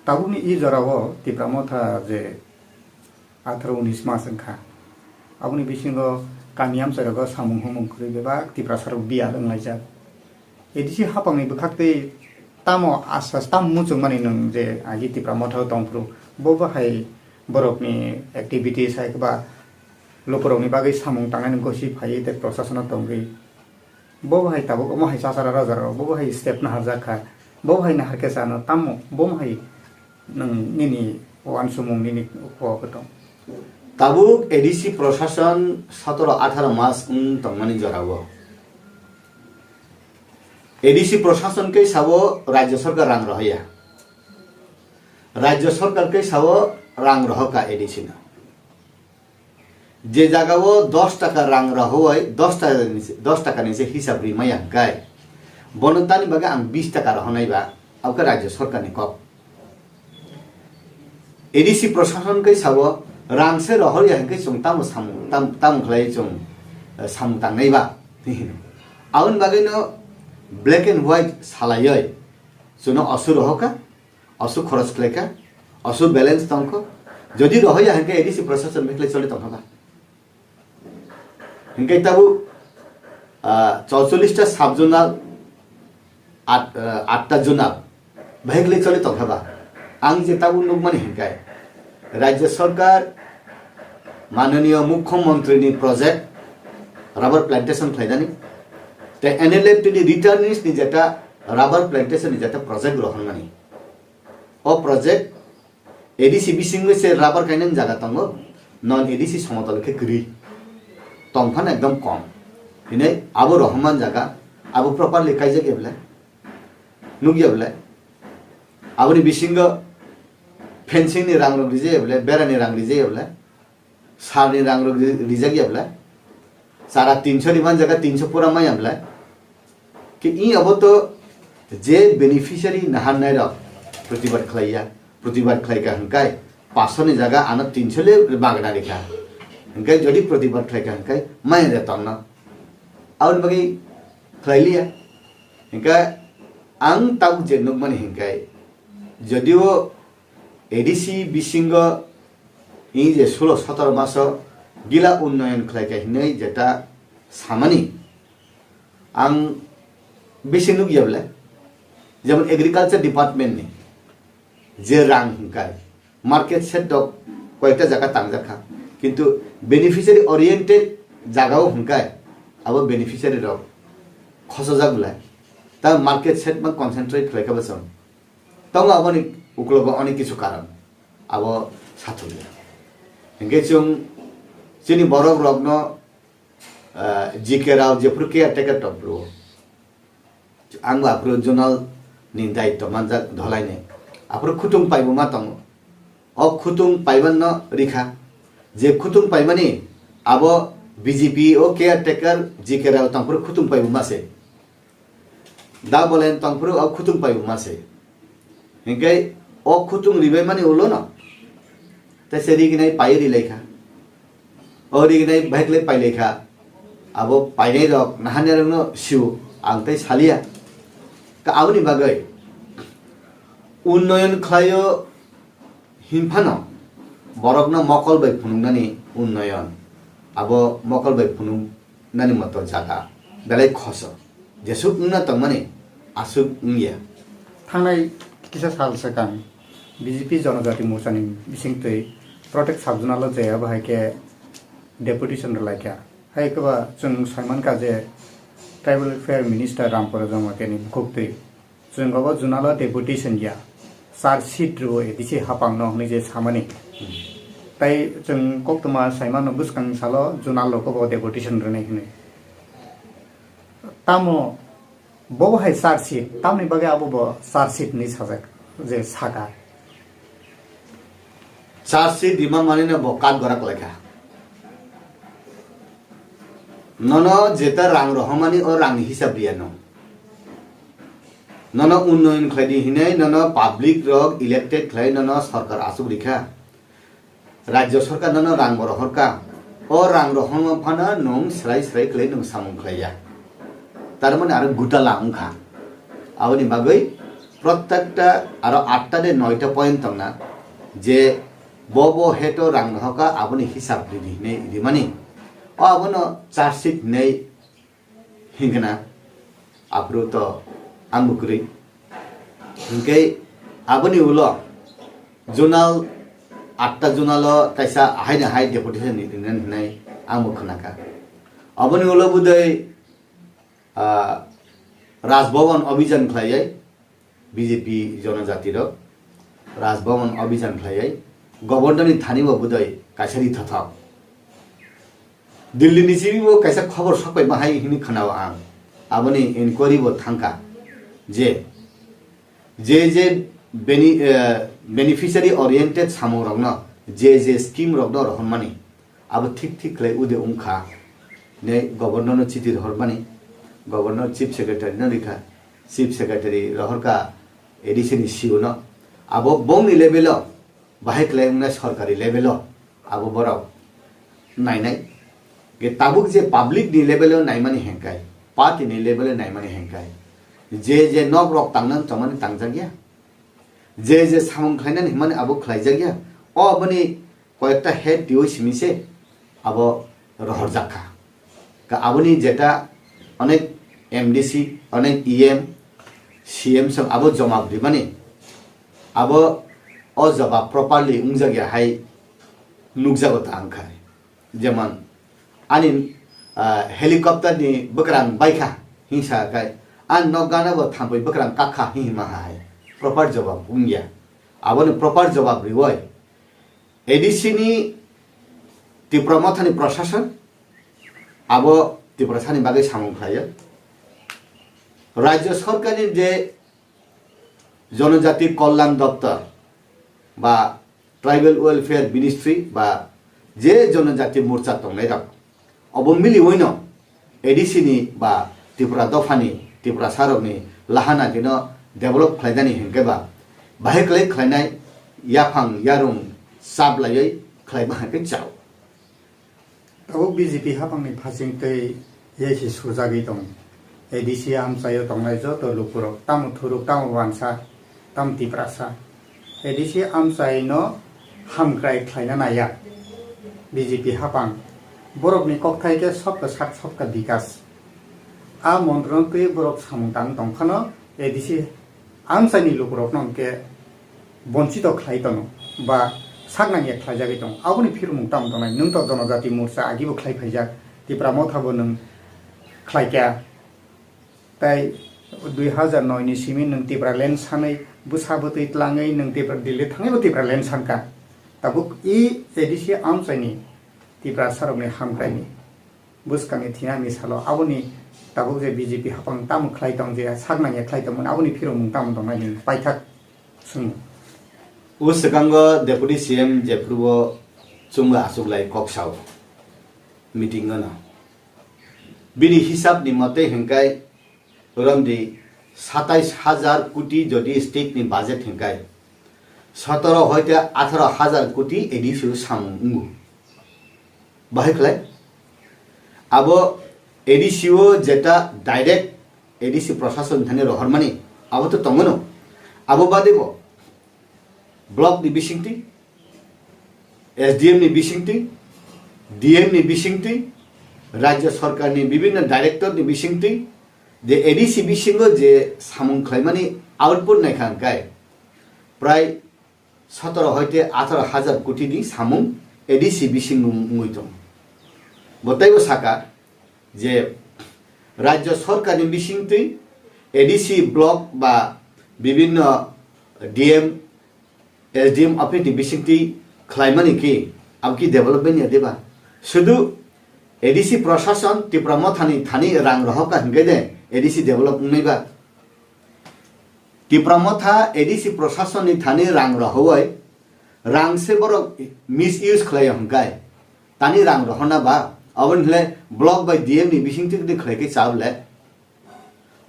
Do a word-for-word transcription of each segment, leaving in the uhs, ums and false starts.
Tabukni i jorao Tipra Motha je atharo unis mas wngkha, aboni bisingo kami amchairogo samung humung kwrwi bebak Tiprasarok biyal wnglaijak. A D C hapangni bwkhaktwi tamo asas, tamo muchungmani nwng je agi Tipra Mothao tongphuru, bo bahai borokni activities hai khe ba lukurokni bagwi samung tangnani gosi phaiwi tei prosasono tongwi. Bo hai tabuk omo hai chachara rajara rok, bo hai step naharjak kha, bo hai naharkhe chano tamo, bo hai nwng nini uansukmung nini kok tong. Tabuk A D C prosason sotoro atharo mas wng tongmani jorao A D C prosason khe sao rajya sarkar rang rohorya, rajya sarkar khe sao rang rohorkha A D C no. Je jagao dos taka rang rohoi, dos taka ni se, dos taka ni se hisab ri maya hwnkhe, bono tani bagwi ang bis taka rohonai ba, abokhe rajya sarkar ni kok. A D C prosason khe sao, rang se rohorya hwnkhe chwng tamo samung, tam-, tamo khlai chwng, eh, samung tangnai ba, tei hino. Aboni bagwi no black and white salaioi, chwngno osu rohorkha, osu khoros khlaikha, osu balance tongkho. Jodi rohorya hwnkhe A D C prosason bai khlai choli tongkha ba. Hingke tabuk, ah, chorchollish ta sub zonal, at, ah, atta zonal, bahai khlai choli tongkha ba. Ang je tabuk nukmani hingke, Rajya Sarkar, Mananiya Mukhyamantri ni project, rubber plantation khlainani, tei N L F T ni returnees ni jeta rubber plantation ni jeta project rohormani. O project A D C bisingo se rubber kainani jaga tongo, non A D C somotol khe kwrwi. Tongphano ekdom kom. Hinwi abo rohorman jaga, abo properly kaijak ya bwle? Nuk ya bwle? Aboni bisingo fencing ni rang rok rijak ya bwle? Bera ni rang rijak ya bwle? Sal ni rang rok ri-, rijak ya bwle? Chara tinso ni man jaga tinso pura maya bwle? Ke i abo to je beneficiary naharnai rok protibad khlai ya, protibad khlai kha hwnkhe paso ni jaga ano tinso le bagna rikha, hwnkhe jodi protibad khlai kha hwnkhe maya de tongno, aboni bagwi khlai liya. Hwnkhe ang tabuk je nukmani hwnkhe, jodio A D C bisingo i je sulo sotoro maso gila unnoyon khlai kha hinwi jeta samani, ang bisi nukya bwle, jemon agriculture department ni je rang hwnkai market shed rok koyekta jaga tangjak kha, kintu beneficiary oriented jaga o hwnkai abo beneficiary rok khosojak bwle, ta market shed ma concentrate khlai kha bwsong. Tongo aboni uklogo onek kisu karon abo sathokya. Hingke chwng chini borok rokno, ah, G K Rao jephuru caretaker tongphuru, ang bo aphuru zonal ni daityo manjak dholaini. Aphuru khutung paibuma tongo. O khutung paibanno rikha. Je khutung paimani abo B J P o caretaker G K Rao tongphuru khutung paibuma se. Da bolen tongphuru o khutung paibuma se. Hingke o khutung ribaimani ulo no tei se riginai pai rilai kha. O riginai bahai khlai pailai kha. Abo painai rok nahani rokno sio ang tei salia. Ka aboni bagwi unnoyon khlaio. Himphano borokno mokol bai phunuknani unnoyon, abo mokol bai phunuknani moto jaga belai khoso, jesuk wngna tongmani aswk wngya. Thangnai kisa sal swkang B J P Jonojati Morchani bisingtwi Protect Sub-Zonal-o je abo hai khe deputation rwlaikha. Hai khe ba chwng saimankha je Tribal Welfare Minister Ramprasad Jamatia ni bukhuktwi. Chwng obo zonal-o deputation ya, charge sheet rwo A D C hapangno hwnwi je samani. Tai chwng koktwma saimano bwskang salo zonal rok obo deputation rwnai hwnwi. Tamo bo hai charge sheet, tamni bagwi abo bo charge sheet hwnwi sajak, je saka. Charge sheet rima manino bo kat gora kwlaikha. Nono jeta rang rohormani o rangni hisab riya no. Nono unnoyon khlai di hinwi nono public rok elected khlai nono sorkar aswk rikha. Rajya sorkar nono rang bo rohorkha. O rang rohorma phano nwng swrai swrai khlai nwng samung khlaiya. Tar mani aro gutala wngkha. Aboni bagwi Protekta aro atta de noita point tongna je bo bo heto rang rohoka aboni hisab ridi hinwi rimani. O abono charge sheet hinwi hinkhe na aphuru to ang bo kwrwi. Hinkhe aboni ulo zonal, atta zonalo kaisa haino hai deputation ni rinani hinwi ang bo khwnakha. Aboni ulo budai, ah, Raj Bhavan abhijan khlaiwi B J P jonojati rok Raj Bhavan abhijan khlaiwi governor ni thani bo budai kaisa ri thothok. Delhi ni simi bo kaisa khobor sokpai ma hai hini khwnao ang. Aboni inquiry bo thangkha je, je je beni-, eh, beneficiary oriented samung rokno je je scheme rokno rohormani abo thik thik khlai ude wngkha. Ne governor no chithi rohormani, governor chief secretary no rikha, chief secretary rohorkha A D C ni C O no. Abo bongni level o bahai khlai wngnai sorkari level o abo borok nainai. Ge tabuk je public ni level o naimani hengkai, party ni level o naimani hengkai, je je nok rok tangna tongmani tangjakya, je je samung khlainani himani abo khlaijakya. O aboni koyekta head twiwi simi se abo rohorjak kha. Ka aboni jeta onek M D C, onek E M, C M song abo jawab rimani, abo o jawab properly wngjakya hai nukjago ta wngkha. Jemon ani, ah, helicopter ni bwkrang baikha hinsa kai, ani nok gana bo thampui bwkrang kakha hinma hai proper jawab wngya. Aboni proper jawab riwai A D C ni Tipra Mothani Prashasan abo Tiprasani bagwi samung khlaio. Rajya Sorkarni je Jonojati Kolyan Doptor ba Tribal Welfare Ministry ba je Jonojati Morcha tongnairok, obo miliwino A D C ni ba Tipra dophani Tiprasarokni lahana dino develop khlainani hinkhe ba bahai kwlai khlainai yaphang yarung chaplaiwi khlaiba hinkhe chao. Tabuk B J P haphangni phasing tei yasi sujagwi tong. A D C amchaio tongnai joto lukurok, tamo thuruk, tamo wansa, tamo Tiprasa. A D C amchaino hamkrai khlaina naiya B J P haphang. Borokni kokthai khe sobka sak sobka bikas. A montrono twi borok samung tang tongphano A D C amchaini lukurokno hwnkhe bonchito khlai tono ba sak nangya khlaijagwi tongo. Aboni phirmung tamo tongnai? Nwng to Jonojati Morcha agibo khlai phaijak, Tipra Motha bo nwng khlaikha. Tai dui hazar noi ni simi nwng Tipraland sanwi bwsa bwtwi tlangwi nwng Tipra Delhi thangwibo Tipraland sankha. Tabuk i A D C amchaini Tiprasarokni hamkraini bwskangni thina ni salo aboni tabuk je B J P haphang tamo khlai tong je sak nangya khlai tongmani aboni phirmung tamo tongnai hinwi paithak swngmung. O swkango Deputy C M jephrubo chwngno achuklai kok sao meeting o no. Bini hisab ni mote hinkai romdi satais hajar koti jodi state ni budget hinkai sotoro hoite atharo hajar koti A D C o samung wngo. Bahai khlai abo A D C o jeta direct A D C prosason thani rohormani abo to tongono. Abo bade bo block ni bisingtwi, S D M ni bisingtwi, D M ni bisingtwi, Rajya Sorkarni bibhinno director ni bisingtwi, je A D C bisingo je samung khlaimani output naikha hwnkhe prai sotoro hoite atharo hajar koti ni samung A D C bisingo wngwi tongo. Bo teibo saka je Rajya Sorkarni bisingtwi A D C block ba bibhinno D M S D M office ni bisingtwi khlaimani khe abo khe development ya deba? Sudu A D C prosason Tipra Mothani thani rang rohorkha hinkhe de A D C develop wngnai ba? Tipra Motha A D C prosasonni thani rang rohowai rang se borok misuse khlai hinkhe tani rang rohorna ba? Aboni hwnle block bai D M ni bisingtwi khlai khe cha le?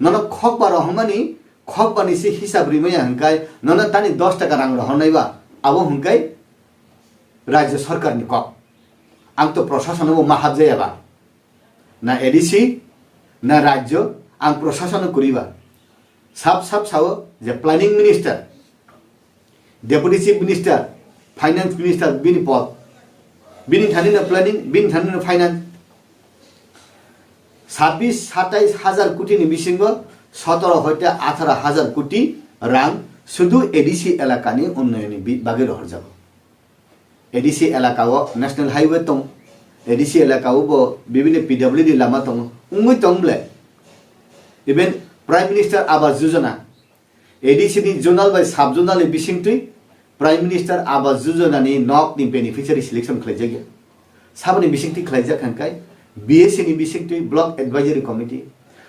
Nono khokba rohormani, khokbani se hisab rimaya hwnkhe nono tani dos taka rang rohornai ba? Abo hwnkhe Rajya Sorkarni kok. Ang to prosasono bo ma habjaya ba. Na A D C, na rajyo, ang prosasono kwrwi ba. Sab sab sao je planning minister, deputy chief minister, finance minister bini pod, bini thani no planning, bini thani no finance. Sabis satais hajar koti ni bisingo sotoro hoite atharo hajar koti rang sudu A D C elakani unnayoni bi-, bagwi rohorjago. A D C elaka o national highway tong, A D C elaka o bo bibini P W D lama tongo, wngwi tong ble. Even Prime Minister Awas Yojana, A D C ni zonal bai sub zonal ni bisingtwi Prime Minister Awas Yojana ni nok ni beneficiary selection khlaijak ya. Saboni bisingtwi khlaijak hwnkhai B A C ni bisingtwi Block Advisory Committee.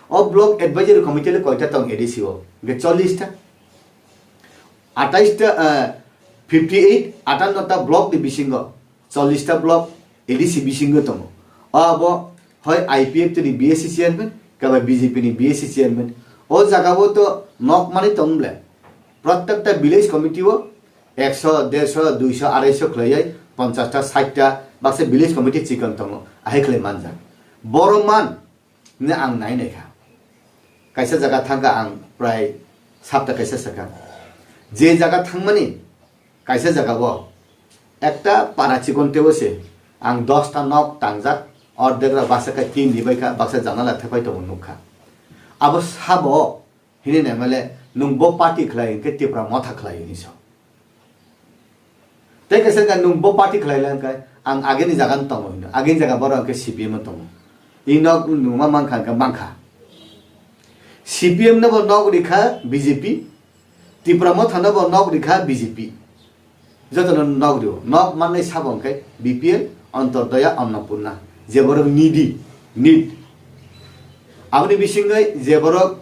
O Block Advisory Committee le koita tong A D C o? Hwnkhe chollish ta. Atais ta, eh, fifty eight, atanno ta block ni bisingo, chollish ta block A D C bisingo tongo. O abo hoi I P F T ni B A C chairman, kaba B J P ni B A C chairman. O jaga o to nok mani tong ble. Prottek ta village committee o ekso, derso, duiso, araiso khlaiwi ponchash ta, sait ta baksa village committee chikon tongo. Ahai khlai manjak. Borok man hwnwi ang nai nai kha. Kaisa jaga thang kha ang prai sapta kaisa sakha. Je jaga thangmani kaisa jaga o ekta para chikon tebo se ang dos ta nok tangjak, ordek rok baksa khe tin ribai kha, baksa janala thepai tongo nuk kha. Abo sabo hini nai male nwng bo party khlai hwnkhe Tipra Motha khlai hini so. Tei kaisa khe nwng bo party khlai lang khe ang ageni jaga no tongo hino. Ageni jaga borok hwnkhe C P M o tongo. I nok nwng ma mankha hwnkhe mankha. C P M no bo nok rikha B J P, Tipra Motha no bo nok rikha B J P. Jotono nok rio. Nok mannai sabo hwnkhe B P L, Antyodaya, Annapurna. Je borok needy, need. Aboni bisingwi je borok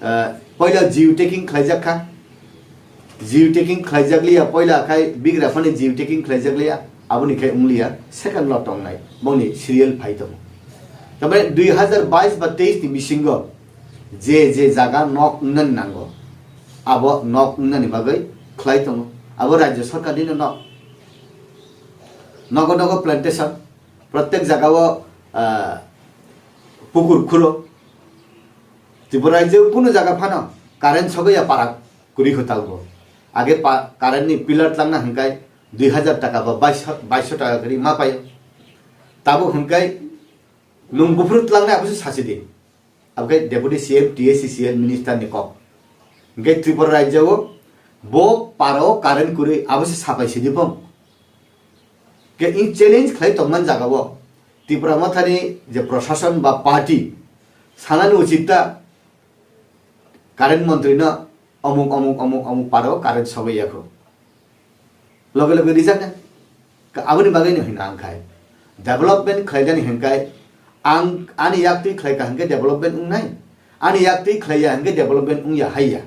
Ah, poila geotagging khlaijak kha. Geotagging khlaijak liya, poila khai bigra phani geotagging khlaijak liya, aboni khai wng liya, second lo tongnai, bongni serial phai tongo. Tamani dui hazar bais ba teis ni bisingo je je jaga nok wngnani nango, abo nok wngnani bagwi khlai tongo. Abo rajya sarkar nino nok. Nogo nogo plantation, prottek jaga o, ah, pukur khuro. Tripura rajyo kunu jaga phano current sogwi ya para kwrwi kho tabuk. Age pa-, current ni pillar tlangna hwnkhe dui hazar taka ba baish-, baisho taka kwrwi ma paio. Tabuk hwnkhe nwng buphuru tlangnai abo se sachi di. Abo khe Deputy C M, T A C C L minister ni kok. Hwnkhe Tripura rajyo o bo para o current kwrwi abo se sapai sidi bong. Ke in challenge khlai tongman jaga o Tipra Mothani je prashasan ba party sanani uchit ta current montri no omuk, omuk, omuk, omuk para o current sogwi yakho. Loge loge rijak na. Ka aboni bagwi no hino ang khai. Development khlainani hwnkai ang ani yaktwi khlai ka hwnkhe development wngnai. Ani yaktwi khlaiya hwnkhe development wngya haiya.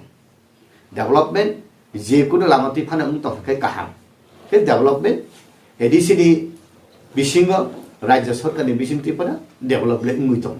Development je kunu lama twi phano wng tong khe kaham. Khe development A D C ni bisingo rajya sarkar ni bising twi phano development wngwi tong.